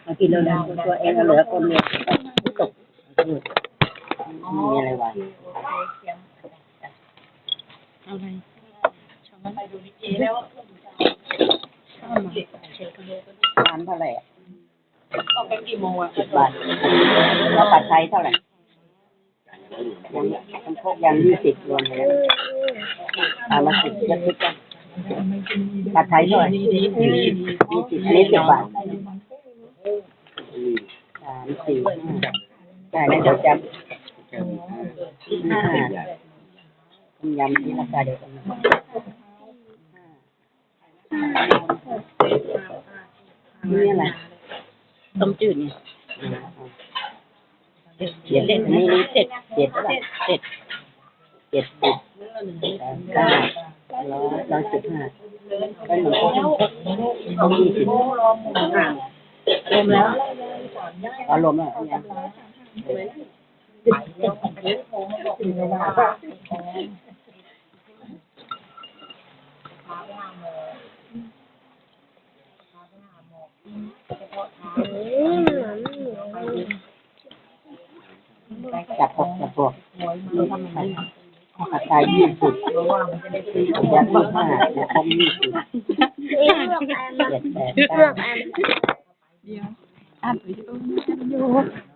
ມາກິນແລ້ວນະ ຕົວເອງກໍເຫຼືອຄົນດຽວ ຕົກ ມີອະໄລວະ ເອົາໄລ ທານເທົ່າໃດອະ? ອອກໄປກ່ໂມງອະ? ສິບບາດ. ແລ້ວຜັດໄທເທົ່າໃດ? ຍັງ ຍັງ ຍັງ ຍີ່ສິບ ລວມແລ້ວ ອາ ມາສິບ ເຈັດສິບ ກັນ. ຜັດໄທເທົ່າໃດ? ຍີ່ສິບ ນີ້ສິບບາດ. ສາມ ສີ່ ຫ້າ ຈ່າຍໃນເຈົ້າຈັບ ຫ້າ ຕົ້ມຍຳທີ່ລາຄາດຽວກັນ. ນີ້ອະໄລ? ຕົ້ມຈືດນີ້. ເຈັດ ເຈັດ ອັນນີ້ເຈັດ ເຈັດ ເຈັດ ເຈັດ ເຈັດ ແປດ ເກົ້າ ຮ້ອຍ ຮ້ອຍສິບຫ້າ ເປັນໝົດ ຫົກສິບ ຫ້າ ລວມແລ້ວ. ອໍ ລວມແລ້ວ ຈັບພວກ ຈັບພວກ ລາຄາ ຍີ່ສິບ ແລ້ວກໍ ຍີ່ສິບຫ້າ ແລ້ວກໍ ຍີ່ສິບ ເຈັດ ແປດ ເກົ້າ ດຽວ ອັດວິດີໂອຢູ່.